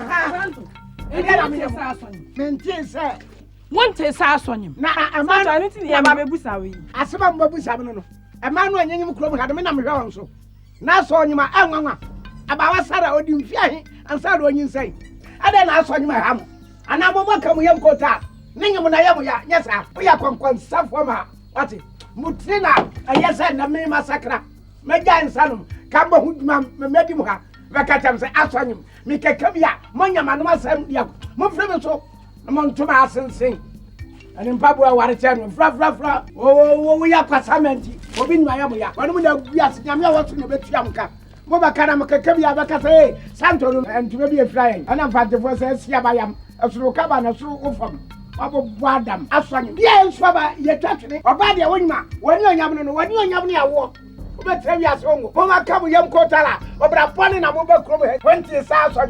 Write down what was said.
Santo. Ɛdeɛ na meyɛ mo. Mentee sɛ. Wontee sɛ asɔnyem. Na ɛma. Santo, ɛno nti na yɛba bɛbusa wo yi. Asɛm a mobɛbusa me no no, ɛma no anyanyim kurom ha no, me na mehwɛ wɔn so. Na asɔnyem a ɛnwanwa. Abaawa Sara ɔdi mfe ahe ansa na ɔnyinsɛn? Adɛn na asɔnyem a ɛha mo? Anaa mobɔ ka mo yam kootaa ne nyem na ɛyɛ mo ya? Nyɛ saa. Moyɛ akɔnkɔnsafoɔ ma wate. Mo tiri na ɛyɛ sɛ na me masakra. Mɛgyae nsa nom. Ka mbɔ ho dwuma mɛdi mo ha. Bɛka kyɛm sɛ asɔnyem. Mekeka bi a moanya m'anom asɛm de ako. Momfiri me so na monto me asensen. Ɛne mpaboa ware kyɛ no frafrafra. Woyɛ kwasama nti obi nim ayɛ mo ya. Wɔnom na agu ase nyame a wɔso na ɔbɛtua mo ka. Mobɛka na mekeka bi a bɛka sɛ ee santo no ntoma bi efira yɛn. Ɛna mfantefoɔ sɛ asi abayam ɛsoro kaba na ɛsoro wo fam. Wabobɔ adam asɔ nye. Bia nso aba yɛtwa twene. Ɔbaa deɛ wonyim a wɔne onyam no no wɔne onyam ne awoɔ. Wobɛtena wiase ongo. Moma ka mo yam kotala. Ɔbra bɔne na mobɛ kurom ha. Wɔntie saa asɔ nye.